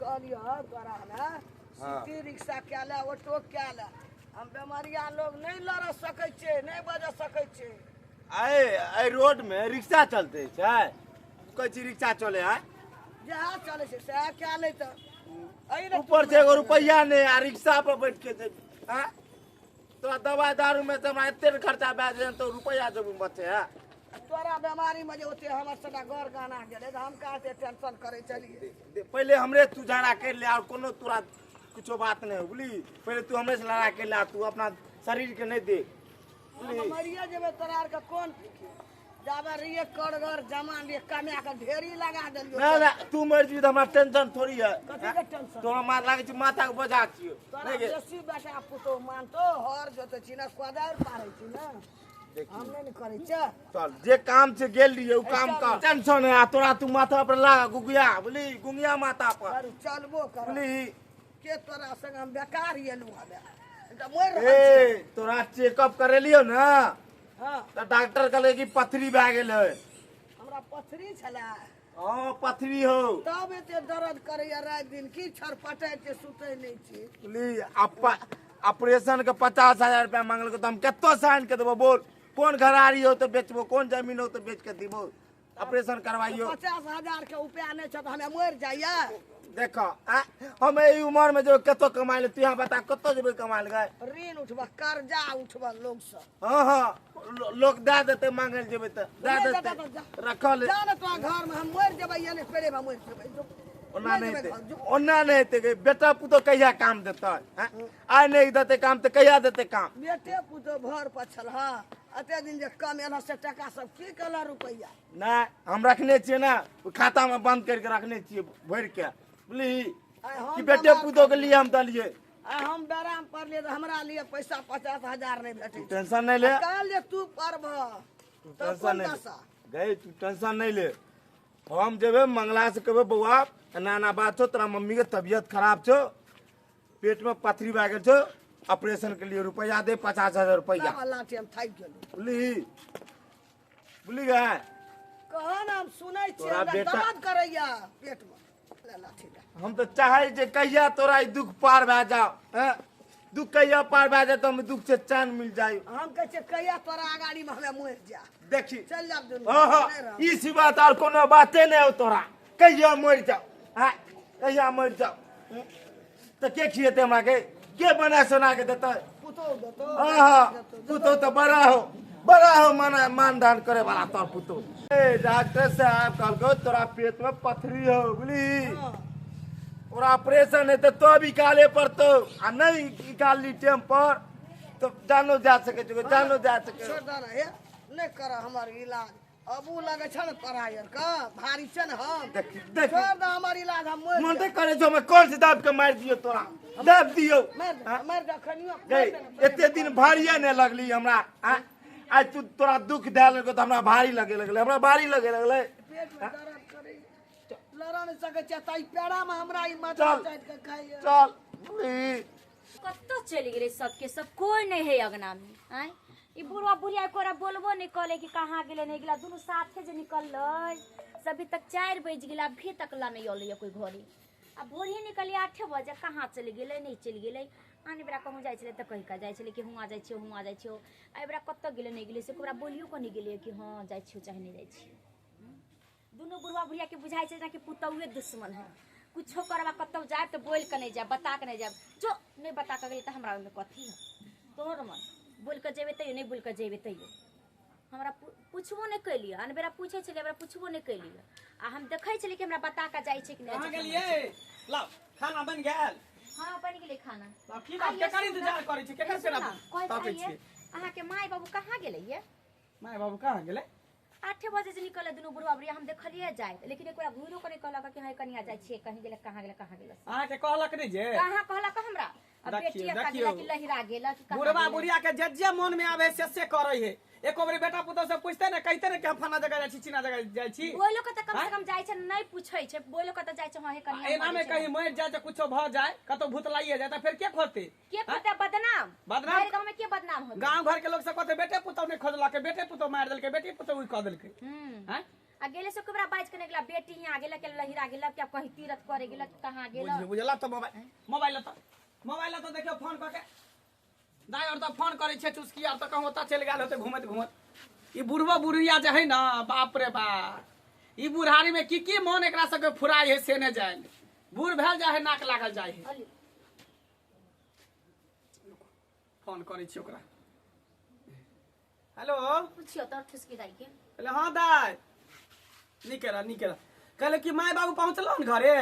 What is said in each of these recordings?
कहलियो तोरा ने सिटी रिक्शा कए ले, ऑटो कए ले। हम बेमारिया लोग नहीं लड़ सकै छियै, नहीं बज सकै छियै। आए एहि रोड में रिक्शा चलते छै? कहै छी रिक्शा चले है? जएह चलै छै सएह कए ले। तऽ एहि ने ऊपर से एगो रुपैआ नहि आ रिक्शा पर बैठ के जे आँय? तोरा दवाइ दारू में तऽ हमरा एते ने खर्चा भए जेतै तऽ रुपैआ जब बचे है। तोरा बेमारी में जे ओते हमर सबटा घर गहना गेलै तऽ हम कहाँ से टेंशन करै छलियै। पहिले हमरे तू झगड़ा कर ले और कोनो तोरा कुछो बात नहीं हो, बुझली? पहिले तू हमरे से लड़ा कर ले आ तू अपना शरीर के नहीं देख, बुझली? हम मरिए जेबै तोरा आरके कोन फिकिर? जाबे रहिए करगर जमान रहिए, कमा के ढेरी लगा देलियौ। ना ना, तू मरि जेबही तऽ हमरा टेंशन थोड़ी है। कथी के टेंशन? तोरा मार लागै छै माथा के बोझा छियौ। तोरा नहि गे। बेसी बेटा पुतोहु मानतो, हर जोतै छी ने, कोदारि पारै छी ने। देखियौ। हम नहि ने करै छियै। चल, जे काम छै गेल रहियै ओ काम कर, टेंशन है आ तोरा तू माथा पर लाग गुगिया, बुझली? गुंगिया माथा पर। करू, चलबो कर। बुझली? के तोरा संग हम बेकार एलहुँ हमे। तऽ मरि रहल ए छी। तोरा चेकअप करेलियौ ने? हाँ। तऽ डॉक्टर कहलकै कि पथरी भए गेल है। हमरा पथरी छलै? हाँ, पथरी हो। तब एते दर्द करैया राति दिन की छरपटाइ छै, सुतै नहि छी। बुझली? ऑपरेशन के 50,000 रुपया मांगलकै तऽ हम कतौ से आनि के देबो बोल? कोन घरारी हो तऽ बेचबो, कोन जमीन हो तऽ बेच के देबो? ऑपरेशन करवाइयो। 50,000 के उपाय नहि छै तऽ हमे मरि जाइया? देखो, आ, हम एहि उमर में जो कतौ कमाइ ले, तू यहाँ बता कतौ जेबै कमाइ ले? ऋण उठबऽ, कर्जा उठबऽ लोग से। हाँ हाँ, लोग दए देतै, मांगै लए जेबै तऽ दए नहि देतै। देतै तऽ जा। रखल जा ने तोरा घर में हम मरि जेबै, या नहि पेड़े में मरि जेबै। जो। ओना मरि नहि जेबै हेतै। घर, जो। ओना नहि हेतै गे। बेटा पुतोह कहिया काम देतै? आँय? आइ नहि देतै काम तऽ कहिया देतै काम? बेटे पुतोह भर पर छल हँ, एते दिन जे कम एलह से टका सब की केलह रुपैआ? नहि, हम रखने छियै ने, ओ खाता मे बंद करि के रखने छियै भरि के, बुझलिही? आइ हम कि बेटे बेमार पुतोह के लिए हम देलियै। आइ हम बेराम पड़लियै तऽ हमरा लिए पैसा 50,000 नहि भेटै छै। टेंशन नहि ले। काल्हि जे तू पड़बह तू तऽ टेंशन कोन नहि ले। दशा? गई, तू टेंशन नहि ले, हम जेबै मंगला से कहबै, बौआ एना एना बात छौ, तोरा मम्मी के तबियत खराब छौ, पेट में पथरी भए गेल छौ, ऑपरेशन के लिए रुपैआ दे 50,000 रुपैआ। तब लाठी हम थाकि गेलहुँ। बुझलिही? बुझली गए? कह ने, हम सुनै छियै। तोरा हमरा बेटा- दर्द करैया पेट मे। ले लाठी ले। हम तऽ चाहै जे कहिया तोरा ई दुख पार भए जाओ, हैं? दुख कहिया पार भए जाए तऽ हम दुख से चैन मिल जाए। हम कहै छियै कहिया तोरा अगाड़ी मे हमे मरि जा। देखी। चलि जाब दुनू। हाँ हाँ, नहि रहब। ई सिवा तऽ आओर कोनो बाते नहि हो तोरा। कहिया मरि जाओ, हैं? कहिया मरि जाओ तऽ के खिएतै हमरा के? के बना सोना के देतै? पुतोहु देतौ। हाँ हाँ, पुतोहु तऽ बड़ा हो, बड़ा हो, माना मान दान करे वाला तोर पुतोहु। ए डॉक्टर साहब कहलको तोरा पेट में पथरी हो, बुझली? हाँ। तोरा ऑपरेशन हेतै तो भी निकाले पड़तौ, आ नहीं निकालली टाइम पर तो जानो जा सकै छौ, जानो जा सकै। छोड़ दे ने हे, नहि कर हमर इलाज। अब उ लगै छै ने तोरा आरके भारी छै ने हम। देखी देखी। छोड़ दे हमर इलाज, हम मरि मन जायब। तऽ करै छौ हमे कौन से दाब के मारि दियौ तोरा, दाब दियौ। मारि दे, मारि दे अखनियो। गई, एते दिन भारिये नहि लगली हमरा, आँय? आइ तू तोरा दुख दए लगलो तऽ हमरा भारी लगे लगलै, हमरा भारी लगे लगलै। पेट में दर्द करै, लड़ा नहि सकै छियै तऽ ई पेड़ा मे हमरा ई माथा चल। चाटि के खाइए। चल बुझली? कतऽ चलि गेलै सबके सब? कोइ नहि है अगनामे। आँय, ई बुढ़वा बुढ़िया कोरा बोलबो नहि करै कि कहाँ गेलै नहि गेलै। दुनू साथे जे निकललै से अभी तक 4 बजि गेलै, अभी तक ला नहि अयलै कोइ घरे। आ भोरे निकलियै 8 बजे, कहाँ चलि गेलै नहि चलि गेलै। आन बेरा कहूँ जाइ छलै तऽ कहि कऽ जाइ छलै कि हुआँ जाइ छियौ, हुआँ जाइ छियौ। एहि बेरा कतऽ गेलै नहि गेलै से ओकरा बोलियो कऽ नहि गेलै कि हँ जाइ छियौ चाहे नहि जाइ छियौ। दुनू बुढ़वा बुढ़ियाके बुझाइ छै जेनाकि पुतहुए दुश्मन है। कुछो करबा कतहु जायब तऽ बोलि कऽ नहि जायब, बता कऽ नहि जायब। जो नहि बता कऽ गेली तऽ हमरा ओहिमे कथी है? तोहर मन बोलि कऽ जेबै तैयो, नहि बोलि कऽ जेबै तैयो। हमरा पुछबो नहि केलियै। आन बेरा पूछै छलियै, हमरा पुछबो नहि केलियै। आ हम देखै छलियै कि हमरा बता कऽ जाइ छै कि नहि कहाँ जाइ छै। गेलियै? लाउ, खाना बनि गेल? हँ, बनि गेलै खाना। लाउ, की बात? आइये केकर सुन इंतजार करै छी? केकर सुन सेना ने, कहै ताकै छियै छियै? अहाँके माय बाबू कहाँ गेलै ये? माय बाबू कहाँ गेलै? 8 बजे से निकललै दुनू बुढ़वा बुढ़िया, हम देखलियै जाइत, लेकिन एक बेरा घुरो कऽ नहि कहलक कि हँ कनिया जाइ छियै, कहीं गेलै, कहाँ गेलै, कहाँ गेलै। अहाँके कहलक नहि जे? कहाँ कहलक हमरा? आ देखियौ, बेटी एका देखियौ। गेला कि लहिरा गेला कि कहाँ बुढ़वा गेलै? बुढ़िया के जे जे मन में आवे से करे है। एको बेर बेटा पुतोह से पूछते ने, कहते ने कि हम फलाना जगह जाइ छी, चिना जगह जाइ छी। बोलो के तऽ कम से आँय? कम जाइ छै, नहि पूछै छै। बोलो के तऽ जाइ छै, हँ हे कनिया एना में मरै छै। कहीं मरि जाय तऽ कुछो भऽ जाय, कतौ भूतलाइए जाय तऽ फेर के खोजतै? के खोजतै? बदनाम। बदनाम? भरि गाँव में के बदनाम होतै? गांव घर के लोग सब कहते बेटे पुतोह नहि खोजलक, बेटे पुतोह मारि देलकै, बेटे पुतोह ई कऽ देलकै। आँय? आ गेले से कबरा बाज के निकला बेटी यहाँ गेला के लहिरा गेला के कहीं तीरथ करे गेला कि कहाँ गेला। बुझलियै बुझला तऽ मोबाइल मोबाइल तऽ मोबाइल तऽ देखियौ फोन कऽ के दाइ आओर तऽ फोन करै छै चुस्की आर तऽ कहूँ ओतऽ चलि गेल होतै घुमैत घुमैत। ई बुढ़बो बुढ़िया जे है ना, बाप रे बाप, ई बुढ़ारी में की की मन एकरा सबके फुराइ है से नहि जानि। बूढ़ भेल जाइ है, नाक लागल जाइ है। अली। फोन करै छी ओकरा। हेलो, पुछियो तऽ ठुसकी दाइ के। कहले हाँ दाइ, नीके रह नीके रह। कहले कि माय बाबू पहुँचलो हन घरे?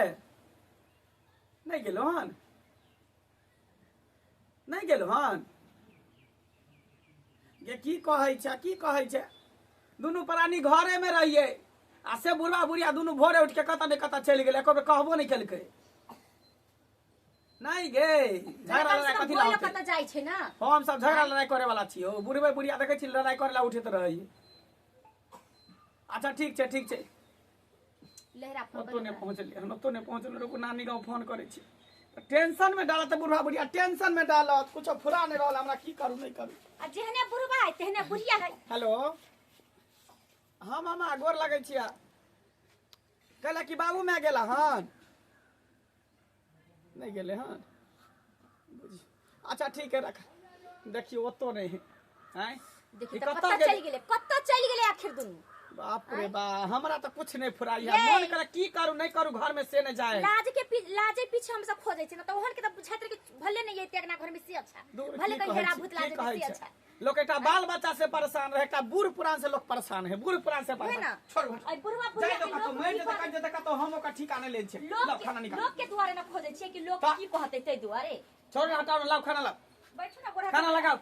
नहि गेलो हन, नहि गेलो हन। गे की कहै छै, की कहै छै, दुनू प्राणी घरे में रहिए आ से बुढ़वा बुढ़िया दुनू भोरे उठि के कतऽ ने कतऽ चलि गेलै, एको बेर कहबो नहि केलकै। नहीं गे, झगड़ा लड़ाई कथी ला होतै? कतऽ जाइ छै ना? हम सब झगड़ा लड़ाई करे वाला छी हो, बुढ़वे बुढ़िया देखै छी लड़ाई करे ला उठैत रहै। अच्छा ठीक छै ठीक छै। लहरा फोन ओतो नहि पहुँचलियै हम, ओतो नहि पहुँचलियै। रुकू, नानी गाँव फोन करै छी। टेंशन में डालत बुढ़वा बुढ़िया, टेंशन में डालत, कुछो फुरा नहि रहल हमरा, की करू नहि करू। आ जेहने बुढ़वा है तेहने बुढ़िया है। हेलो, हाँ मामा गोर लगै छियै। कहला कि बाबू माय गेला हन? नहि गेलै हन। अच्छा ठीक है रख। देखियौ ओतो नहि है। आँय? देखी ई तऽ कतऽ कतऽ गेलै? चलि गेलै, कतऽ चलि गेलै आखिर दुनू? बाप रे बा, हमरा तऽ कुछ नहि फुराइ है। ये। मन करे की करू नहि करू घर में से नहि जाए। लाज के लाजे पीछे हम सब खोजै छी ना तऽ ओहन के तऽ बुझाइत रहे कि भले नहि अइतै अंगना घर में से अच्छा, दूर भले की कहीं कहै हेरा छी, भूत की लाजे कहै से छै? अच्छा। लोक एकटा बाल बच्चा से परेशान रहे, एकटा बूढ़ पुरान से लोक परेशान है, बूढ़ पुरान से उहे परेशान। ना। छोड़ हट। अइ बुढ़वा जाय बुढ़िया दो के कतौ, लोक मरि की जेतै, कहतै? कटि जेतै कतौ, हम ओकर ठिकाना नहि लै छियै। लोक लाउ के खाना निकाल। लोक के दुआरे ना खोजै छियै कि लोक ता- की कहतै ताहि दुआरे। छोड़ ना, हटाओ ना, लाउ खाना लाउ। बैठू ना गोरा। खाना लगाओ।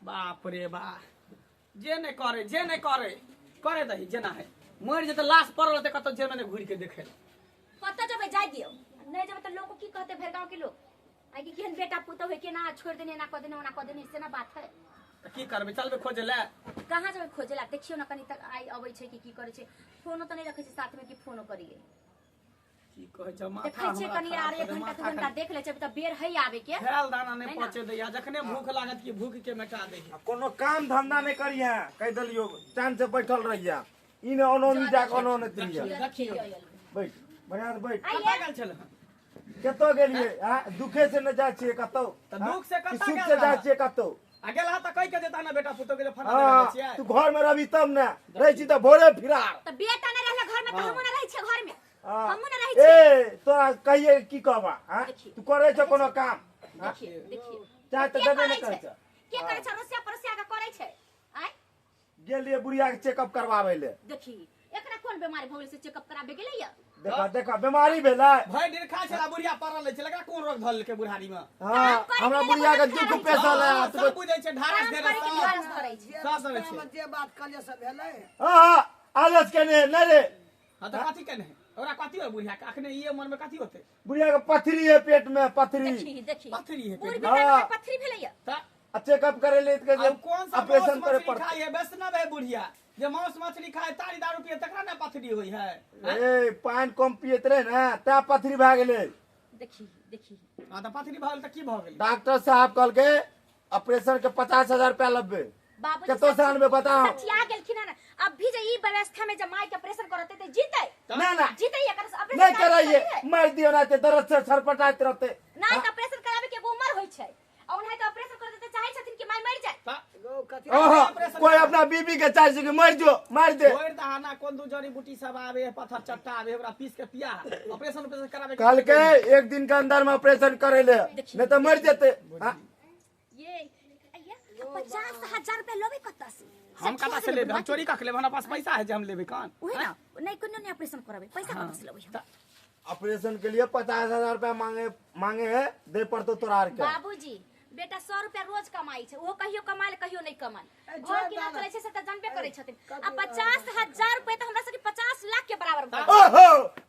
बाप रे बा, जे नहि करे जे नहि करे करे दही जेना है, मरि जेतै लाश पड़ल रहतै कतौ, जेमे नहि घुरि के देखै। कतऽ जेबै जाय दियौ, नहि जेबै तऽ लोक की कहतै भरि गाँव के लोक? आइ कि केहन बेटा पुतहु है, केना छोड़ि देने, एना कऽ देने ओना कऽ देने, से ना बात है। तऽ की करबै, चलबै खोजै लए? कहाँ जेबै खोजै लए? देखियौ ने कनि तक आइ अबै छै कि की करै छै। फोनो तऽ नहि रखै छै साथमे कि फोनो करियै। की कहै छै, माथा देखै छियै हमरा कनि खराब आर कऽ एक दे, घंटा माथा 2 घंटा खराब। देख लै छियै, तऽ बेर है आबै के। खायल दाना नहि है ना? पचे दैया, जखने भूख लागत कि भूख के मेटा दै। आ कोनो काम धंधा नहि करिहे, कहि देलियौ, चैन से बैठल रहिया, ई ने ओनो नहीं जाके ओनो नहि तिरिया। देखियौ बैठ बढ़िया से बैठ। कतऽ गेल छल? कतौ गेलियै? आ दुखे से नहि जाइ छियै कतौ। तऽ दुख से कतऽ कि सुख गेल से जाइ रहऽ? छियै कतौ? आ गेल हा तऽ कहि के जेता ना बेटा पुतोह के जे फलाना जगह हाँ जाइ छियै। तू घर में रहबी तब ने, रहै छी तऽ भोरे फिरार। तऽ बेटा नहि रहलै घर में तऽ हमहूँ नहि रहै छियै घर में। हाँ। हमहूँ नहि रहै छियै। ए तोरा कहिए की कहबा? हाँ? देखिए। तू करै छौ कोनो काम? हाँ? देखिए देखिए। चाहे तऽ के देबे करै नहि करै छै? छै। के करै छै? अड़ोसिया पड़ोसिया के करै छै? आँय? गेलियै बुढ़िया के चेकअप करवाबै ले। देखी एकरा कोन बीमारी भऽ गेलै से चेकअप कराबे गेलै या? देखा देखा बीमारी भेलै। भरि दिन खाइ छला बुढ़िया पड़ल रहै छलै, एकरा कोन रोग धऽ लेलकै बुढ़ारी में? हाँ, काम करे हमरा के बुढ़िया के लेल दुख बैठल पेशल है। हाँ, सब बुझै छै, ढारस काम देने करे के सब। ढारस धरै छै। सब धरै छै। रस्तामे जे बात कहलियै से भेलै। हाँ हाँ आलस केने नहि रे। हाँ तऽ कथी केने है? ओकरा कथी होय बुढ़िया के? अखने ई उम्र में कथी होतै? बुढ़िया के पथरी है पेट में, पथरी। देखी देखी पथरी है बूढ़ पेट में। बेटा हाँ। के पथरी भेलै या? तऽ आ चेकअप करे ले तऽ आब कोन सा मांस ऑपरेशन करे मछली पड़तै। खाइ है? वैष्णव है बुढ़िया, जे मांस मछली खाए तारी दारू पिए तकरा ने पथरी होइ है। ए पानि कम पियैत रहे ने तैं पथरी भए गेलै। देखी देखी। हाँ तऽ पथरी भऽ गेल तऽ की भऽ गेलै? डॉक्टर साहब कहलकै ऑपरेशन के 50,000 रुपया लेबै। बाबूजी कतौ से आनबै बताउ? सठिया गेलखिन हन। अब भी जे ई व्यवस्था में जे माय के ऑपरेशन करते तऽ जीतै। ना ना जीतै एकर ऑपरेशन नहीं कराबै कराइए, के मार दियो ना ते दर्द से छटपटाइत रहते। नहीं तऽ ऑपरेशन कराबे के एगो उम्र होइ छै, आ ओनाहि तऽ ऑपरेशन करते तऽ चाहै छथिन कि माय मरि जाय। तऽ गौ कथी? ओहो, ऑपरेशन कोई अपना बीबी के चाहे छै कि मर जो, मार दे। भरि दहाना कोन दू जड़ी बूटी सब आबे है, पत्थर चट्टा आबे है, ओकरा पीस के पिया, ऑपरेशन ऑपरेशन कराबे के। कहलकै एक दिन के अंदर में ऑपरेशन करे ले, नहीं तो मर जेते। हाँ? ये अइया 50,000 रुपया लेबै कतऽ से? हम कतऽ से लेबै? हम चोरी कऽ के लेबै? हमरा पास पैसा है जे हम लेबै कान? उहे ना, नहीं कोनो नहीं ऑपरेशन कराबै, पैसा कतऽ से लेबै हम? तऽ ऑपरेशन के लिए 50,000 रुपया मांगे मांगे है, दे पड़तो तोरा आर के। बाबूजी बेटा 100 रुपया रोज कमाई छै, ओहो कहियो कमायल कहियो नहि कमायल, ए, घर छोड़ केना दाना। चलै छै से तऽ जानबे करै छथिन। आ कथी 50,000 रुपया तऽ हमरा सबके 50 लाख के बराबर भऽ गेल। ओहो,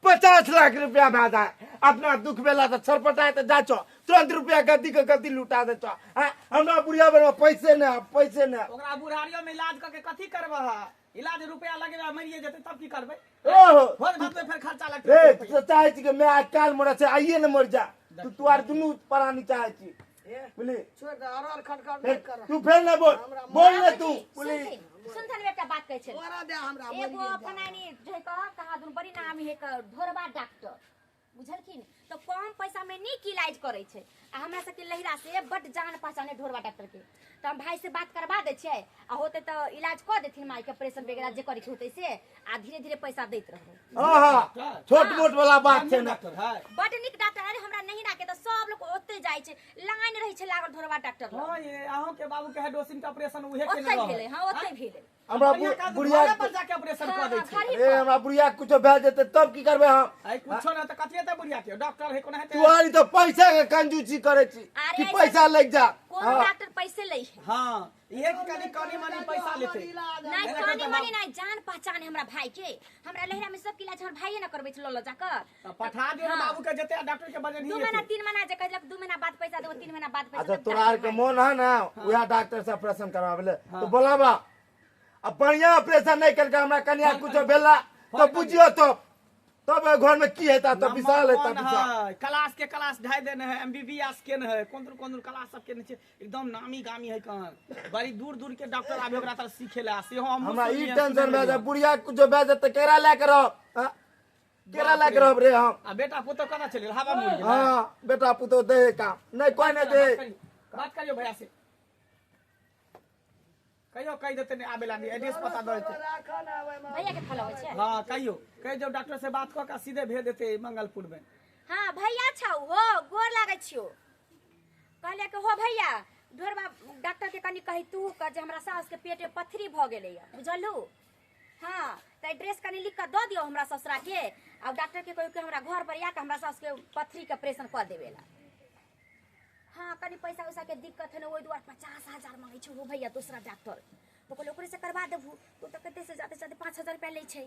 50 लाख रुपया भए जाए, अपना दुख बेला तऽ छटपटाए तऽ जाइ छौ, तुरंत रुपया गद्दी के गद्दी लुटा दै छौ। हाँ, हमरा बुढ़िया बेर में पैसे नहि, पैसे नहि। ओकरा बुढ़ारियो में इलाज कऽ के कथी करबह? इलाज रुपया लगेबै, मरिए जेतै तब की करबै? ओहो, भोज भात में फेर खर्चा लगतै। रे तू तऽ चाहै छी कि मैं आज काल्हि मरै छै, आइए ने मरि जा, तू तू आर दुनू प्राणी चाहै छी। बुझली। छोड़ दे, अरर खटखट फेर नहीं कर। तू फेर ना बोल, बोल ना तू बुझली। सुनथन एकटा बात कहै छै। मरा दे हमरा, एगो मरिए जा। अपन आनी जे कह कहाँ दुन बड़ी नाम है के ढोरबा डॉक्टर, बुझलखिन? तो कम पैसा में नीक इलाज करै छै। आ हमरा सबके लहिरा से बड जान पहचान है ढोरबा डॉक्टर के, तो हम भाई से बात करवा दै छियै, आ होते तो इलाज कऽ देथिन माई के, ऑपरेशन वगैरह जे करे के होते से, आ धीरे धीरे पैसा दैत रहबै। हाँ हाँ, छोट मोट वाला बात छै ना। डॉक्टर है बड नीक डॉक्टर। अरे हमरा नहिरा के तो सब लोग ओते जाइ छै, लाइन रहै छै लागल ढोरबा डॉक्टर लग। हां, ये अहूं के बाबू के डोसिन के ऑपरेशन उहे के ओते भेलै। हां, ओते भेलै। हमरा बुढ़िया पर जाके ऑपरेशन कऽ दै छै। ए, हमरा बुढ़िया के कुछो भए जेतै तब की करबै हम? आई कुछो ना त कथि हेतै बुढ़िया के? डॉक्टर है कोना हेतै? तू आरी तो पैसा के कंजूसी करै छी अरे कि ऐसा- पैसा लग जा। कोनो हाँ। डॉक्टर पैसे लै है? हां, इहे कि कनी कनी मनी पैसा लेतै। नहीं, कनी मनी नहीं, जान पहचान है हमरा भाई के। हमरा लहिरा में सब इलाज हमर भाइये ना करबै छै ल ल जाकर। त पठा दियो ना बाबू के, जते डॉक्टर के वजन ही 2 महीना हेतै। 3 महीना जे कहलक 2 महीना बाद पैसा देबो, 3 महीना बाद पैसा अच्छा देबो। तोरा आर के मोन है ना वएह डॉक्टर से ऑपरेशन करावे ले तो बोलाबा। अब बढ़िया ऑपरेशन नहीं करके हमरा कन्या कुछो भेला तो बुझियो तो तब एहि घर में की हेता, तो विशाल हेता नंबर वन विशाल। है, क्लास के क्लास ढाई देने है, एमबीबीएस के ने है, कोन कोन क्लास सब के ने छै, एकदम नामी गामी है। कहां बड़ी दूर दूर के डॉक्टर आबे ओकरा तरफ सीखे ला, सेहो हमहूँ हमरा ई सुनलियै, टेंशन भए सुनलियै। जाय बुढ़िया के कुछो भए जाय तऽ केरा लए के रहब? हाँ? केरा लए के रहब रे हम? आ बेटा पुतोह कना चलि गेल? हवा मुड़ गेल। हाँ, बेटा पुतोह दे काम नहीं, कोई नहीं दे। बात करियौ, बात करियौ भैया से, कहियो कहि देते नहीं आबे ला, एड्रेस पता दऽ देते। राखऽ ना ओहिमे। भैया के फोन अबै छै। हाँ, कहियो कहि जब डॉक्टर से बात कऽ के सीधे भेज देते मंगलपुर में। हाँ भैया छौ हो, गोर लागै छियो। कहलियै कि हो भैया, ढोरबा डॉक्टर के कनी कही तू के जे हमरा सास के पेट में पथरी भऽ गेलैया, बुझलहु? हाँ, तऽ एड्रेस कनी लिख कऽ दऽ दियौ हमरा ससुरा के, आ डॉक्टर के कहियौ कि हमरा घर पर आके हमरा सास के पथरी के ऑपरेशन कऽ देबे ला। हाँ, कनी पैसा उसा के दिक्कत है ना, ओहि दुआरे 50,000 मांगै छै हो भैया दोसरा डॉक्टर। तो कहलियै ओकरे से करवा देबहु तो तऽ कते से जाते जाते 5,000 रुपया लै छै,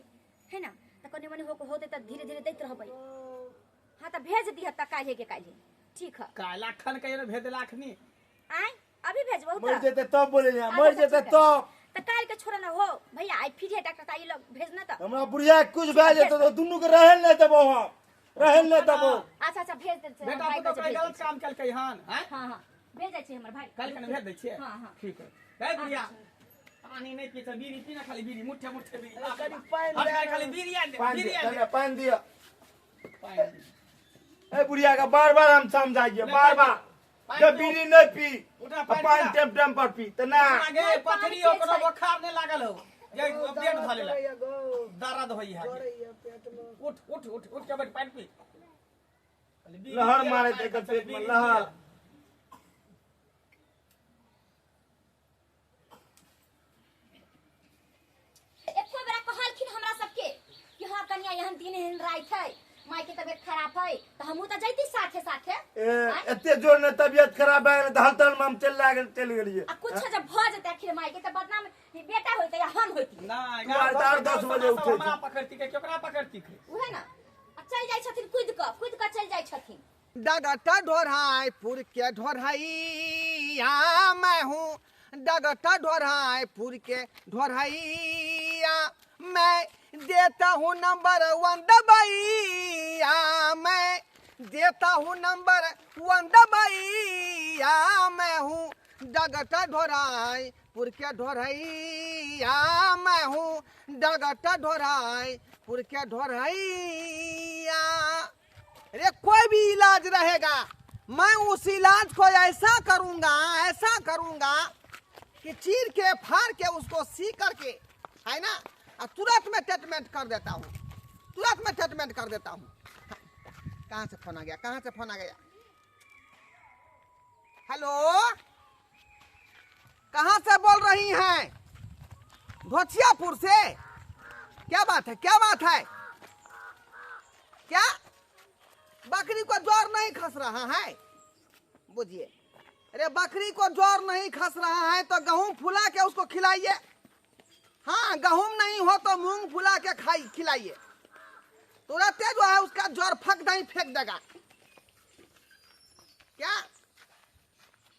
है ना? तऽ कनी मनी हो होतै तऽ धीरे धीरे दैत रहबै। हाँ, तऽ भेज दिह तऽ काल्हे के काल्हे, ठीक है? काल्हि अखन कहियो ने भेज देला अखनी। आय अभी भेजबहु मर तऽ जेतै तब बोले, मर अच्छा, जेतै ठीक है। तब। तऽ काल्हि के छोड़ ना हो भैया, आइ फिर है डॉक्टर तऽ ई लग भेजना तऽ। हमरा बुढ़िया के कुछ भए जेतै तऽ दुनू के रहल नहीं देबो हम, रहल नहीं देबो। अच्छा अच्छा, भेज दे हमर बेटा भाई पुतोह के कोई भेज गलत दै छै। काम केलकै हन? हैं? हाँ हाँ, भेज दै छै हमर भाई। काल्हि कने भेज दै छियै। हाँ हाँ। ठीक है। ए बुढ़िया, पानी नहीं पीते, बीड़ी पी ना, खाली बीड़ी, मुठ्ठे मुठ्ठे बीड़ी। कनी पानि हट दए गए, खाली बीड़ी आन दे, पानि बीड़ी आन दिअ, दे। पानि दिअ। पानि दे। ए बुढ़िया के बार बार हम समझाइए, बार बार पानि जब पियो। बीड़ी नहीं पी, उठा, पानि पानि पिला। टाइम टाइम पर पी तऽ ना। आगे पथरी पानि ओकरो छै। बोखार नहीं लागल हो जे पेट धऽ लेलक। करैया गो, दर्द होई है। करैया पेट में। उठ उठ उठ उठ के बैठ, पानि पी। खाली बीड़ी लहर पिया, मारे पानि एकर पी, पेट में बीड़ी लहर। पिया। एको बेरा कहलखिन हमरा सबके कि हाँ कन्या, एहन दिन एहन राति है, माय के तबियत खराब है, तऽ हमहूँ तऽ जैती साथे साथे। ए, एते जोर ने तबियत खराब भए गेलै तऽ हलतल में हम चलि लागल चलि गेलियै। आ कुछो जब भऽ जेतै आखिर माय के तऽ बदनाम बेटा होइतै या हम होइती। नहीं, तू आर गाँव 10 सब बजे उठै हमरा छै। पकड़ती के केकरा पकड़ती के? उहे ना, आ चलि जाइ छथिन कूदि कऽ, कूदि कऽ चलि जाइ छथिन। डगटा ढोराय पुर के ढोरैया मैं हूँ, डगटा ढोराय पुर के ढोरैया मैं, देता हूँ नंबर 1 दबैया मैं, देता हूँ नंबर 1 दबैया मैं हूँ, डगटा ढोराय पुर के ढोरैया मैं हूँ, डगटा ढोराय पुर के ढोरैया। अरे कोई भी इलाज रहेगा, मैं उस इलाज को ऐसा करूंगा, ऐसा करूंगा कि चीर के फाड़ के उसको सी करके, है ना, और तुरंत में ट्रीटमेंट कर देता हूँ, तुरंत में ट्रीटमेंट कर देता हूँ। कहाँ से फोन आ गया? कहाँ से फोन आ गया? हेलो, कहाँ से बोल रही हैं? धोचियापुर से। क्या बात है, क्या बात है? क्या बकरी को ज्वर नहीं खस रहा है? बुझिए, अरे बकरी को ज्वर नहीं खस रहा है तो गेहूं फुला के उसको खिलाइए। हाँ, गेहूं नहीं हो तो मूंग फुला के खाई खिलाइए, तुरंत जो है उसका ज्वर फक दही फेंक देगा। क्या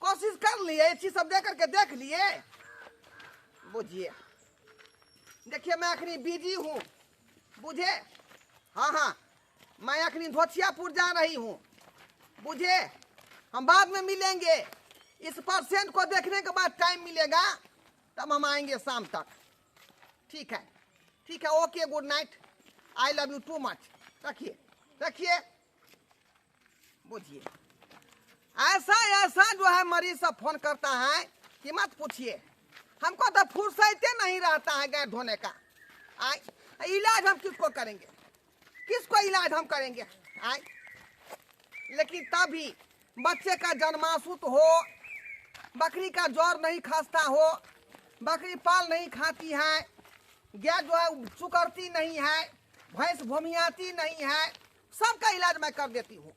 कोशिश कर लिए, ये चीज सब दे करके देख लिए? बुझिए, देखिए मैं अखनी बिजी हूँ, बुझे? हाँ हाँ, मैं अखनी धोचियापुर जा रही हूँ, बुझे? हम बाद में मिलेंगे। इस पेशेंट को देखने के बाद टाइम मिलेगा तब हम आएंगे शाम तक। ठीक है ठीक है, okay, good night, I love you too much. रखिए रखिए। बुझिए ऐसा ऐसा जो है मरीज सब फोन करता है कि मत पूछिए, हमको तो फुर्सते नहीं रहता है गैर धोने का। आए इलाज हम किसको करेंगे, किसको इलाज हम करेंगे? आए लेकिन तभी बच्चे का जन्मासुत हो, बकरी का ज्वर नहीं खांसता हो, बकरी पाल नहीं खाती है, गाय जो है चुकरती नहीं है, भैंस भूमियाती नहीं है, सबका इलाज मैं कर देती हूँ।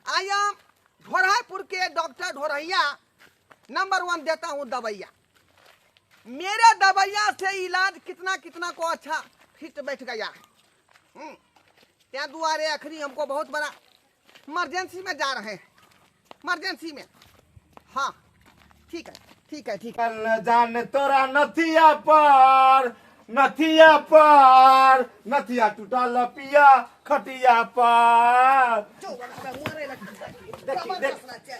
I am Dhoraipur के डॉक्टर ढोरैया, नंबर 1 देता हूँ दवाइया। मेरे दवाइया से इलाज कितना कितना को अच्छा फिट बैठ गया है। त्या दुआरे अखनी हमको बहुत बड़ा इमरजेंसी में जा रहे हैं, इमरजेंसी में। हाँ ठीक है ठीक है ठीक है। जान तोरा नथिया पर, नथिया पर, नथिया टूटा लपिया खटिया पर।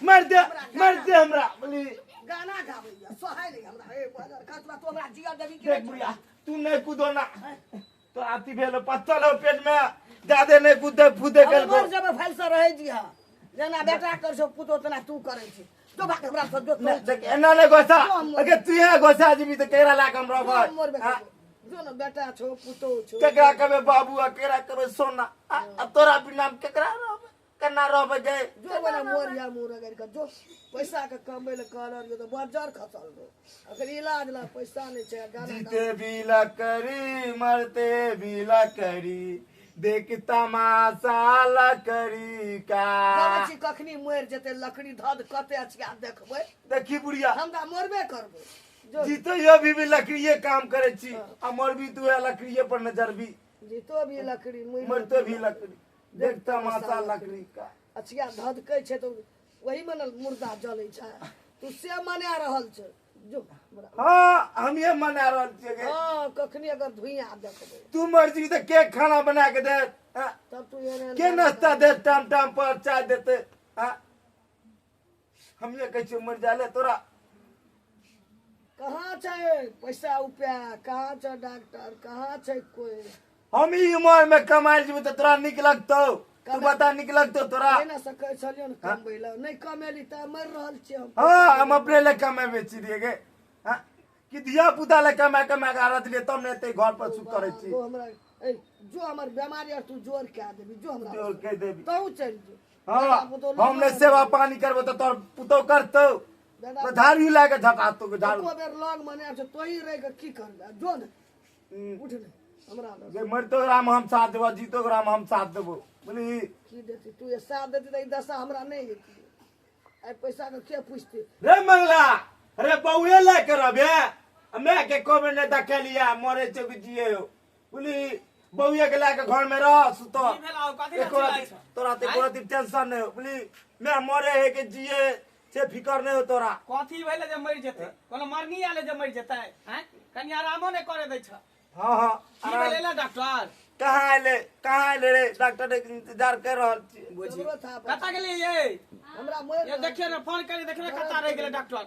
मर दे मर दे हमरा बोली गाना गाबैया सोहाय नहीं हमरा। ए बजर खतरा तो हमरा जिया देबी के देख बुढ़िया, तू नहीं कूदो ना तो आती भेल पत्थर हो पेट में, ज्यादा नहीं कूदे फूदे के मर जब फैल से रहे जी। हां जेना बेटा कर छौ पुतो तना तू करै छी, जो भाग हमरा से जो देख एना नहीं गोसा अगे तू है गोसा जीबी त केरा लाग हम रहब। जो न बेटा छौ पुतो छौ केकरा कहबे बाबू आ केकरा कहबे सोना, आ तोरा बिना हम केकरा रहब, केना रहब गे? जो बना मोर या मोर अगर के जो पैसा के कमबै ले कहल जो त बजर खसल रो, अगर इलाज ला पैसा नहीं छै। गाना जीते भी लकड़ी मरते भी लकड़ी, देख तमाशा लकड़ी का। कहै छी कखनी मर जेतै लकड़ी धद कते अछि आ देखबै। देखी बुढ़िया हमरा मरबे करबै। जीतो यो भी लकड़िए काम करे छी आ मरबी तू है लकड़िए पर नजर भी। जीतो भी लकड़ी मरतो भी लकड़ी, देख तमाशा लकड़ी का। अछिया धदकै छै तो वही में न मुर्दा जलै छै, तू से मना रहल छै जो। हाँ हम ये मना रहल छियै। हाँ कखनी अगर धुइया देखबै तू मर जीबी त के खाना बना के दे, तब तू एने के नाश्ता दे, टाइम टाइम पर चाय देते। हम ये कहै छियै मर जाले तोरा। कहाँ छै पैसा रुपया, कहाँ छै डॉक्टर, कहाँ छै कोई? हम ई उम्र में कमाइ जीबी त तोरा नीक लगतौ? तू बता नीक लगतौ तोरा? नहि ना सकै छलियै ने कमबै लए, नहि कमेली त मरि रहल छियै हम। हाँ हम अपने ले कमेबै छियै गे, हाँ कि धिया पुता ले कमा कमा के आरत लिए तब ने एते घर पर सुख करै छी। हमरा ए जो हमर बेमारी आर तू जोर कए देबी, जो हमरा जोर कह देबी तहु चलि जो। हाँ हम ने सेवा पानी करबो त तोर पुतौ करतौ, तो झाड़ू ला के झटातो के झाड़ू। एको बेर लग मने छै तोही रहि के की करबे? जो ने उठ ने हमरा लग। जे मरतो राम हम साथ देबो, जीतो राम हम साथ देबो। बोली की देती तू? ये साथ देती त ई दशा हमरा नहीं हेती। आइ पैसा के के पूछती रे मंगला? रे बउए ले के रहबे, मैं के कहबे नहीं देखलिया मरे छै कि जिए हो। बोली बउए के लाके घर में रह सुतो, तोरा ते कोनो टेंशन नहीं हो। बोली मैं मरे है के जिए से फिकर नहीं हो तोरा। कथी भेले जे मरि जेतै? कोनो मरनी आले जे मरि जेतै? हैं कनी आरामो नहीं करे दै छ। हाँ हाँ की भेलै ने डॉक्टर? कहाँ आइले, कहाँ आइले रे? डॉक्टर के इंतजार कर रहल छी। कता गेलियै ये? हमरा मरि ये देखियो ने फोन करी देखियो कता रहि गेलै डॉक्टर।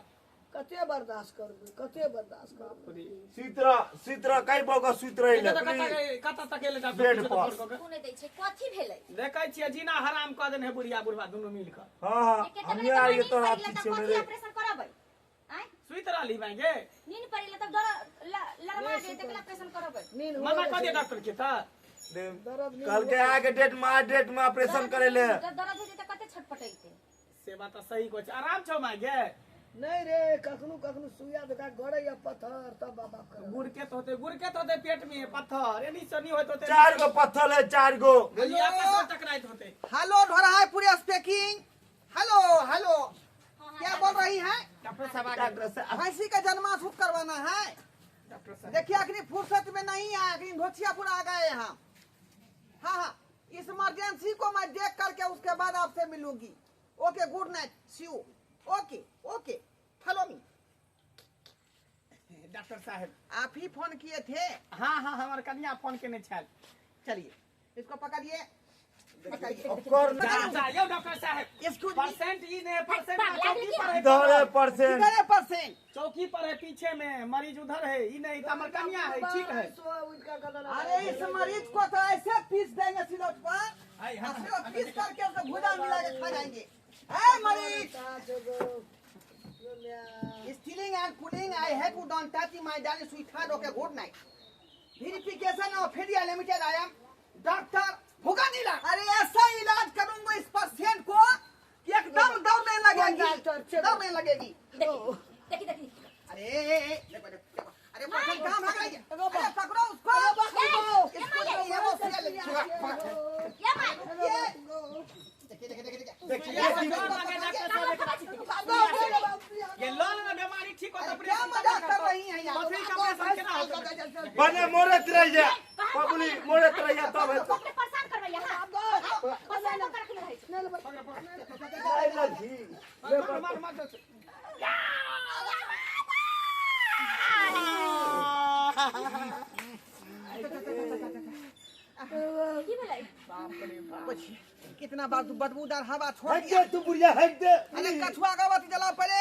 कते बर्दाश्त करबै, कते बर्दाश्त करबै? सुति रह सुति रह, कई बौका सुति रहि ले। कता तक गेलै डॉक्टर? बेड पर कोने दै छै? कथी भेलै? देखै छियै जीना हराम क देने है बुढ़िया बुढ़वा दुनू मिल क। हां हां हम आइए तोरा पीछे में रे। ऑपरेशन कराबै आय सुति रहली बांगे नींद पड़ि तब डर लरमा गेल त ऑपरेशन कराबै। मना क दे डॉक्टर के त कल के आगे डेट में ऑपरेशन करे ले। दर्द होते त कते छटपटैते। से बात सही कहै छै। आराम छौ मागे? नहीं रे कखनो कखनो सुइया देखा गड़े या पत्थर तब बाबा कर गुड़के तो होते, गुड़के तो होते पेट में पत्थर एनी सनी होत होते। चार गो पत्थर है, चार गो आपस में टकराइत होते। Hello Dhorhapur speaking. Hello hello क्या बोल रही है? डॉक्टर साहब डॉक्टर साहब भैंसी का जन्मासूत करवाना है। डॉक्टर साहब देखिए अखनी फुर्सत में नहीं आया, अखनी धोचियापुर आ गए हम। हाँ हाँ इस इमरजेंसी को मैं देख करके उसके बाद आपसे मिलूंगी। Okay good night, see you. Okay okay follow me. Doctor साहब आप ही फोन किए थे? हाँ हाँ हमारे कन्या फोन केने छल। चलिए इसको पकड़िए। ओकर जा जा यौ डॉक्टर साहब Excuse me. Percent ई ने परसेंट पागल चौकी पर है इधर है परसेंट किधर है परसेंट? चौकी पर है पीछे में मरीज उधर है ई नहीं त हमर कन्या है ठीक है। अरे इस मरीज को तो ऐसे पीस देंगे सिलोट पर, आई, हाँ, सिलोट पीस करके उसको भुजा मिला के खा जाएंगे। ए मरीज, Stealing and pulling, I have to don't touch my darling sweetheart. Okay, good night. Verification of India Limited, I am Doctor Bhuganila. अरे ऐसा इलाज करूंगा इस पेशेंट को कि एकदम दौड़ने लगेगी, दौड़ने लगेगी। देखी देखी देखी। अरे देखो देखो देखो, अरे पकड़ कहाँ भाग रही है? अरे पकड़ो उसको, इसको ये वो से ले या माय ये देखिए देखिए देखिए देखिए ये लोल ना बीमारी ठीक होता अरे क्या मजाक कर रही है यार? पथरी का ऑपरेशन केना होतै? बने मोरत रह जा बबुली मोरत रह जा तब है। सबके परेशान करबै हां, परेशान कर के रहै छै। आई लगी मार मार मार की भेलै? कितना बार तू बदबूदार हवा छोड़ हट दिया। दे तू बुढ़िया हट दे। अरे कछुआ का बात जलाओ पहले,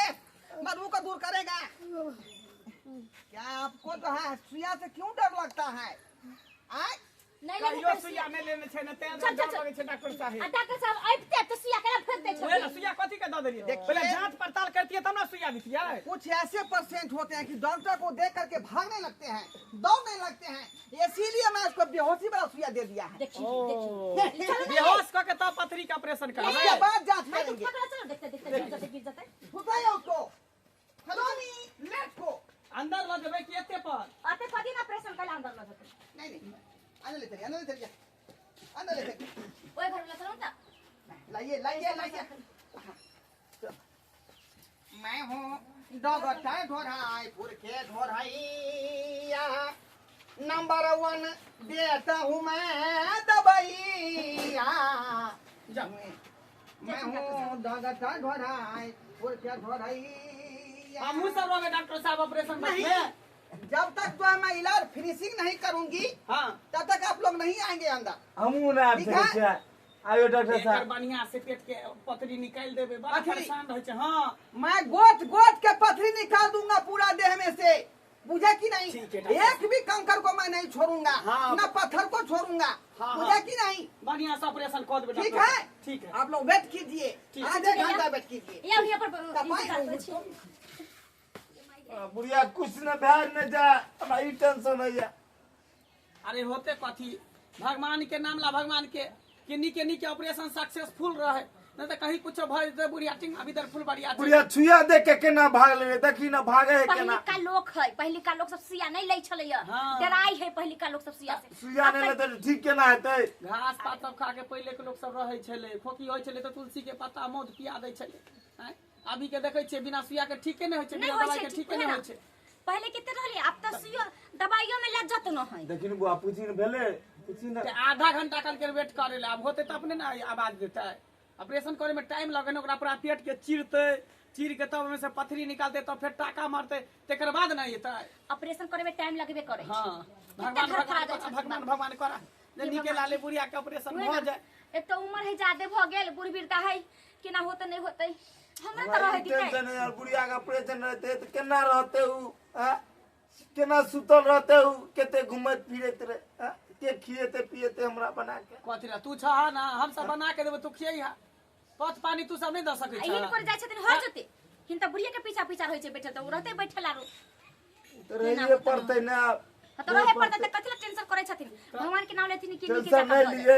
बदबू को दूर करेगा। क्या आपको जो है सुइया से क्यों डर लगता है? आय नहीं कहियो लेने सुइया नहि लेने छै ने तें चल, चल, डर चल। लगै छै डॉक्टर साहेब। आ डॉक्टर साहब आबिते तऽ सुइया केना फेंक दै ओहे छै? ने सुइया कथी के दऽ देलियै? देखिए। पहिले जांच पड़ताल करतियै तब ने सुइया दितियै। कुछ ऐसे पेशेंट होते हैं कि डॉक्टर को देख करके भागने लगते हैं, दौड़ने लगते हैं, इसीलिए मैं उसको बेहोशी वाला सुइया दे दिया है। देखी देखी चलो ना। बेहोश कऽ के तब पथरी के ऑपरेशन करबै। उसके बाद जांच मैं करेंगे। पकड़ा चलो, देखते देखते गिर जते गिर जते। घुसाइए उसको, हेलो मी let's go. अंदर लऽ जेबै कि एते पर? अते कदी ना ऑपरेशन कैला अंदर ल जते। नहीं नहीं, अंदर ले चलिए, अंदर ले चलिए, अंदर ले चलिए। ओए घर में चलो ना। लाइए लाइए लाइए। मैं हूँ डॉक्टर ढोराईपुर के ढोराइया, नंबर 1 देता हूँ मैं दवाइया। मैं हूँ डॉक्टर ढोराईपुर के ढोराइया। हमहूँ सब रहबै डॉक्टर साहब ऑपरेशन नहीं, में। जब तक जो है मैं इलाज फिनिशिंग नहीं करूंगी हाँ तब तक आप लोग नहीं आएंगे अंदर। हमहू ना आबि ठीक सकै है? छियै। आयो डॉक्टर एकर साहब। बढ़िया से पेट के पथरी निकालि देबै, बड़ा पथरी? परेशान रहै छै। हाँ मैं गोट गोट के पथरी निकाल दूंगा पूरा देह में से, बुझे कि नहीं? ठीक है, डॉक्टर। एक भी कंकर को मैं नहीं छोड़ूंगा, हाँ। न पत्थर को छोड़ूंगा, हाँ, बुझे हाँ। कि नहीं? बढ़िया से ऑपरेशन कर देबै ठीक डॉक्टर है साहब। ठीक है, आप लोग वेट कीजिए, ठीक। आधे घंटा वेट कीजिए। या यहाँ पर दवाई इंतजार करै छी। बुढ़िया कुछ न भए न जा, हमरा ई टेंशन होइया। अरे होते कथी, भगवान के नाम ला भगवान के कि नीके नीके ऑपरेशन सक्सेसफुल रहे, नहीं तो कहीं कुछ भऽ जेतै बुढ़िया टिंग अभी इधर फुलबरिया छै। बुढ़िया छुया देख के केना भाग लेबै, देखी ना भागे है केना। पहिलका लोक है, पहिलका लोक सब सुइया नहीं लै छलैया, हाँ। डराइ है पहिलका लोक सब सुइया से। सुइया नहि लेतै तऽ ठीक केना हेतै? घास पात सब खा के पहिले के लोक सब रहै छलै, खोखी होइ छलै तऽ तुलसी के पत्ता मौध पिया दै छलै। आँय, अभी के देखै छियै बिना सुइया के ठीके नहि होइ छै, नहीं बिना होइ दवाई छै, के ठीक ठीके नहि है होइ ना। छै। पहिले कते रहलै, आब तऽ सुइयो दवाइयो में लज्जत न है। देखी ने बुआ पूछी ने भेलै, पूछी ने। ते आधा घंटा कल के वेट करे ले, आब होते तऽ अपने ने आवाज देतै। ऑपरेशन करे में टाइम लगे ने, ओकरा पूरा पेट के चीरतै, चीर के तब ओहिमे से पथरी निकालतै, तब फेर टाका मारतै, तकर बाद नहि एतै। ऑपरेशन करे में टाइम लगबे करे छै। हाँ, कते भगवान धड़फड़ा भगवान जाइ करा, छथिन भगवान बाप। भगवान करा जे नीके लाले बुढ़िया के ऑपरेशन उहे भऽ ना, जाय। एक तो उम्र है ज्यादा भऽ गेल, बूढ़ बिरता है, केना होतै नहि होतै, हमरा तऽ हमरा रहै ई दितै। टेंशन है यार, बुढ़िया के ऑपरेशन रहतै तऽ केना रहतै उ? आँ? केना सुतल रहतै उ? कते घुमैत फिरैत रहै? आँ? के खिएतै पिएतै हमरा बना के? कथी रे, तू छह ना, हम सब बना के देबो, तू खियैहा। पथ पानी तू सब नहि दऽ सकै आ छह। हिनकर जाइ छथिन हर जते, हिनका बुढ़िया के पीछा पीछा रहै छै बैठल, तऽ ओ रहतै बैठल आरो। तऽ रहिए पड़तै ने आब। हाँ, तऽ रहे पड़तै तऽ कथी लए टेंशन करै छथिन? भगवान के नाम लेथिन कि नीके टेंशन जकाँ नहि भऽ जाय। लिए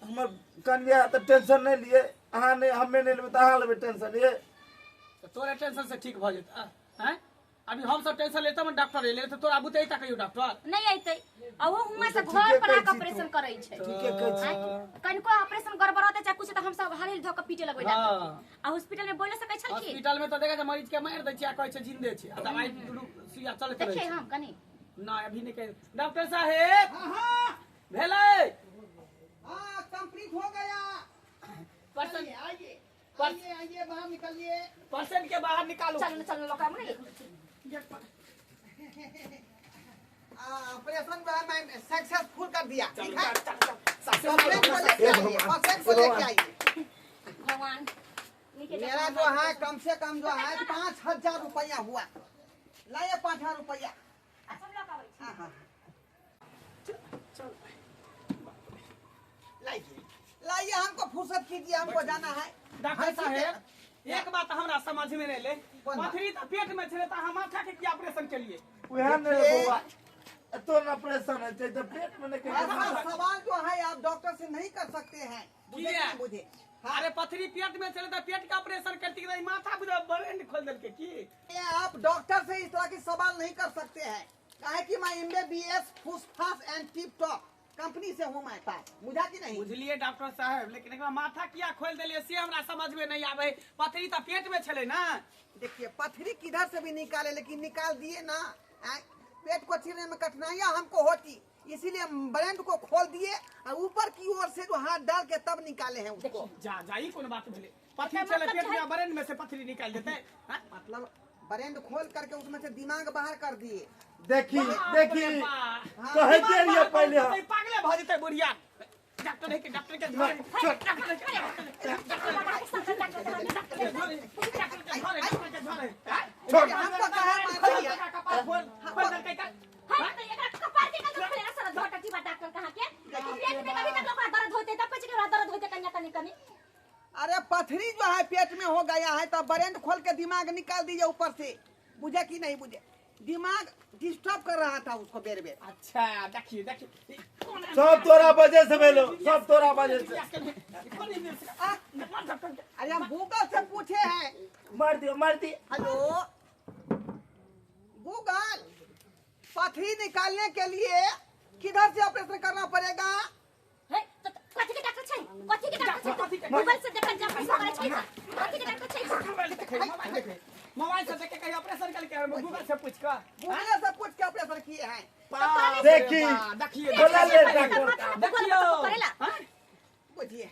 हमर कन्या, तऽ टेंशन नहि लिए। अहाँ नहि, हमे नहि लेबै तऽ अहाँ लेबै टेंशन लिए। तऽ तोरे टेंशन से ठीक भऽ जेतै। आँय, अभी हम सब टेंशन लेतै, डॉक्टर एलै तऽ तोरा बुते अइता कहियो डॉक्टर? नहि अइतै। आ ओहो हुआं से तऽ घर ठीके पर कहै आके छी तू। ऑपरेशन करै छै। ठीके कहै छी। आँय, कनिको ऑपरेशन गड़बड़ेतै चाहे कुछ तऽ हमसब हरेल धऽ कऽ पीटे लगबै डॉक्टर के। हाँ। आ हॉस्पिटल में बोलो सकै छलखिन? हॉस्पिटल में तऽ देखै छै मरीज के मारि दै छै आ कहै छै जिंदे छै, आ दवाई सुइया चलैत रहै देखियै छै। हम कनी। नहि अभी नहि कहै। डॉक्टर साहेब हाँ हाँ भेलै? हाँ कंप्लीट हो गया। परसेंट आइए आइए आइए आइए, बाहर निकलिए। परसेंट के बाहर निकालू। चलू ने चलू, लोक नहीं। ऑपरेशन जो है मैं सक्सेसफुल कर दिया, ठीक है? चल, चल, कंप्लीट को लेके हे आइए। भगवान। को लेके आइए। भगवान नीके मेरा जो है कम से कम जो है 5000 रुपया हुआ। लाइए 5000 रुपया। अच्छा लऽ के आबै छी। हाँ हाँ लाइए लाइए, हमको फुर्सत कीजिए, हमको जाना है। डॉक्टर साहेब एक बात हमरा समझ में नहीं ले, कोन बात? पथरी त पेट में छले त हम माथा के की ऑपरेशन के लिए? उहे ने रे बौआ, एतो न ऑपरेशन होइ छै तऽ पेट में नहि ऐसा सवाल जो है आप डॉक्टर से नहीं कर सकते हैं। बुझे कि किया? नहीं बुझे? हाँ। अरे पथरी पेट में छले त पेट के ऑपरेशन करती रही, माथा बुझा ब्रेन खोल देलके की? ये आप डॉक्टर से इस तरह के सवाल नहीं कर सकते हैं। काहे कि मैं MBBS फुसफास एंड टिप टॉप कंपनी से हूँ मैं पास। बुझा कि नहीं? बुझलिए डॉक्टर साहब, लेकिन एकरा माथा किया खोल देलिए से हमरा समझ में नहीं आवे। पथरी त पेट में छले ना। देखिए पथरी किधर से भी निकाले लेकिन निकाल दिए ना। आय, पेट को चीरने में कठिनाइयाँ हमको होती, इसीलिए ब्रेन को खोल दिए और ऊपर की ओर से जो हाथ डाल के तब निकाले हैं उसको। जा जाई कोन बात भेले, पथरी एकर छले मतलब पेट में छै- ब्रेन में से पथरी निकाल देते हैं? मतलब ब्रेन खोल करके उसमें से दिमाग बाहर कर दिए। देखी बाप रे देखी बाप। कहै के लिए पहिले हम। पागले भऽ जेतै बुढ़िया। डॉक्टर है के डॉक्टर के धरे, डॉक्टर के डॉक्टर के धरे, डॉक्टर के धरे। छोड़। हमको कहे मार दिया। कपार खोल खोल देलकै का? हाय त एकरा कपार के कल खोले सारा झोटा टीबा डॉक्टर कहाँ के पेट में कभी तक ओकरा दर्द होते तब कहै छै कि ओकरा दर्द होते कनिया कनी कनी। अरे पथरी जो है पेट में हो गया है तो ब्रेन खोल के दिमाग निकाल दीजिए ऊपर से। बुझे कि नहीं बुझे? दिमाग डिस्टर्ब कर रहा था उसको बेर बेर। अच्छा देखिए देखिए कौन है? सब तोरा वजह से भेलो, सब तोरा वजह से। कौन है? आ, अरे हम गूगल से पूछे हैं। मार दियो मार दियो। हेलो गूगल, पथरी निकालने के लिए किधर से ऑपरेशन करना पड़ेगा? हे त कथी के डॉक्टर छै? कथी के डॉक्टर छै? गूगल से देखल जा पैसा करे छै कथी के डॉक्टर छै? मोबाइल देखे, मोबाइल देखे, मोबाइल से देखे कहीं ऑपरेशन करके हम गूगल से पूछ कर गूगल से पूछ के ऑपरेशन किए हैं। देखी। देखिए बोला ले डॉक्टर। देखियो करेला। हाँ? बुझिए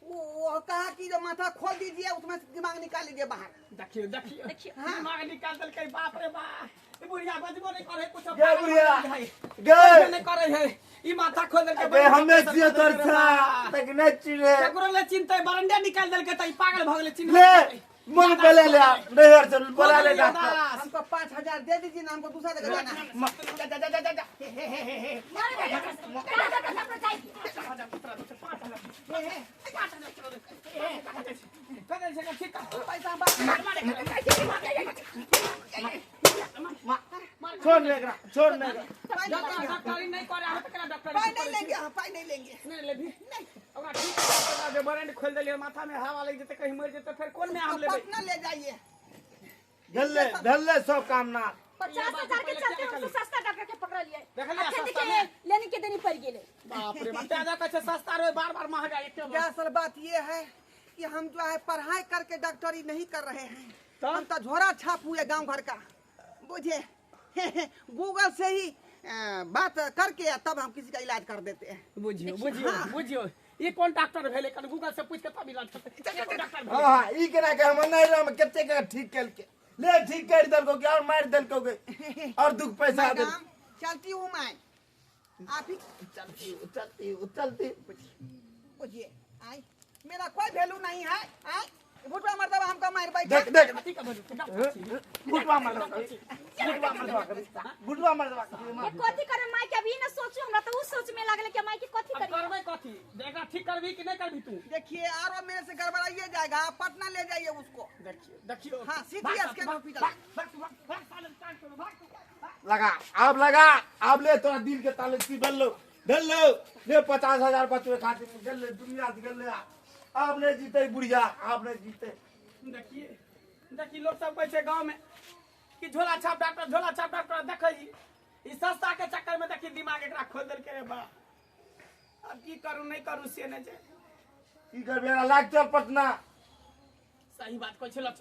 वो कहा कि जो माथा खोल दीजिए उसमें से दिमाग निकाल लीजिए बाहर। देखियो देखियो देखियो। दिमाग निकाल देलकै। बाप रे बाप, ई बुढ़िया बजबो नहीं करे कुछ। गे बुढ़िया, गे। बजबो नहीं करे है, ई माथा खोल देलकै। बे हमे छियो तोर छा तक नहि चिन्हे। केकरो ले चिन्हतै, बरंडे निकाल देलकै त ई पागल भऽ गेलै चिन्ह। ले मन बोला ले नैहर से बोला ले डॉक्टर। हमको 5000 दे दीजिए ना, हमको दूसरा जगह जाना है। जा जा जा जा जा हे हे हे हे हे। मारे डॉक्टर डॉक्टर जाइ। हे, हे, पैसा बात छोड़ ले एकरा, छोड़ ले एकरा। पाई नहीं लेंगे, डॉक्टरी नहीं करे हम त केना डॉक्टरी पाई नहीं लेंगे, हाँ, पाई नहीं लेंगे। नहीं लेबी नहीं, ओकरा ठीक कर दे। बरंड खोल देलियै माथा में हवा लागि जेतै, कहीं मरि जेतै फेर कोन में हम तो लेबै? पटना ले जाइए। गेले भेले सब काम ना। 50,000 के चलते हम सस्ता डॉक्टर के पकड़ लिए। देखलियै अखन सस्ता देखिए में? लेने के देनी पड़ गेलै। बाप रे बाप, तें कहै छै सस्ता रहे, बार बार महंगा एके बार। दरअसल बात ये है कि हम जो है पढ़ाई करके डॉक्टरी नहीं कर रहे हैं, तो? हम तो झोरा छाप हुए गांव घर का। बुझे गूगल से ही बात करके तब हम किसी का इलाज कर देते हैं। बुझियो बुझियो बुझियो, ई कोन डॉक्टर भेलै? कन गूगल से पूछ के तब इलाज करतै। ई कोन डॉक्टर भेलै? हाँ ई केना के हम नहीं हम कते के ठीक केलके ले, ठीक कर देलको के और मार देलको के और दुख पैसा दे। मैडम चलती हूँ मैं, आप ही चलती चलती चलती। बुझिए आई मेरा कोई वैल्यू नहीं है। आई भुटवा मर्दवा हमको मार बैठा। देख देख कथी के भेलौ? डॉक्टर छी। गुटवा मर दवा गुटवा मर दवा गुटवा मर दवा। ये कथी करे माई के अभी न सोचू, हमरा त उ सोच में लागल कि माई के कथी अब करी। करबै कथी? एकरा ठीक करबी कि नहीं करबी तू? देखिए आरो मेरे से गड़बड़ाइए जाएगा, आप पटना ले जाइए उसको। देखियो देखियो। हाँ, सिटी स्कैन हॉस्पिटल। भाग भाग भाग साले टांग तोड़, भाग भाग। लगा अब लगा अब ले तोरा दिल के ताले सी बल्लो गल्लो ले 50,000 बचवे खातिर गल्ले दुनिया से गल्ले। आप नहीं जीते बुढ़िया, आप नहीं जीते। देखिए देखिए लोग सब कहै छै गाँव में कि झोला छाप डॉक्टर, झोला छाप डॉक्टर। देखै ई सस्ता के चक्कर में देखी दिमाग एकरा खोल देलकै रे बा। अब की करू नहीं करू से नहीं जाए। की करबे लाग चल पटना। सही बात कहै छै, लच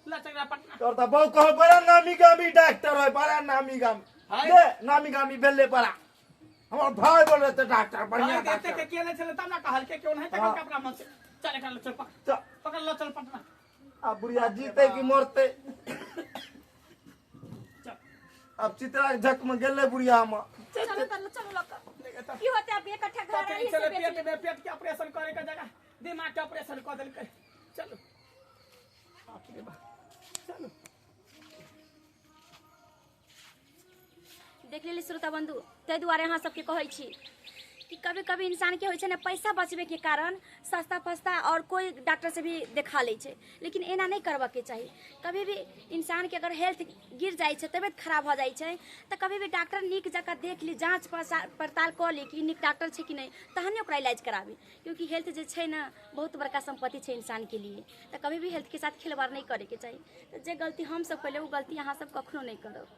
लच एकरा पटना। तोर त बहु कहो बड़ा नामी गामी डॉक्टर है, बड़ा नामी गामी ले नामी गामी भेले बड़ा हमर भाई बोल रहे थे डॉक्टर बढ़िया भाई देते के डॉक्टर। के नहीं छले तब ना कहल के क्यों नहीं तक हाँ। अपना मन से चल एकरा चल पकड़ चल। पकड़ लो चल पटना। अब बुढ़िया जीते कि मरते। चल अब चित्रा के झक में गेले बुढ़िया हम। चलो चलो चलो लग की होते अब इकट्ठा घर पकड़ रही चले से पेट में पेट के ऑपरेशन करे के के जगह दिमाग के ऑपरेशन कऽ देलकै। चलू, बाप रे बाप, चलू। देख लेली श्रोता बंधु, ताहि दुआरे अहाँ सबके कहै छी कि कभी कभी इंसानके होइ छै ने पैसा बचबैके कारण सस्ता फस्ता और कोई डॉक्टर से भी देखा लै छै, लेकिन एना नहि करबऽके चाही। कभी भी इंसानके अगर हेल्थ गिर जाइ छै, तबियत खराब भऽ जाइ छै, तऽ कभी भी डॉक्टर नीक जकाँ देख ली, जाँच पड़ताल कऽ ली कि नीक डॉक्टर छै कि नहि, तहने ओकरा इलाज कराबी, क्योंकि हेल्थ जे छै ने बहुत बड़का सम्पत्ति छै इंसानके लिए। तऽ कभी भी हेल्थके साथ खिलवाड़ नहि करैके चाही। तऽ जे गलती हमसब केलियै ओ गलती अहाँ सब कखनो नहि करब।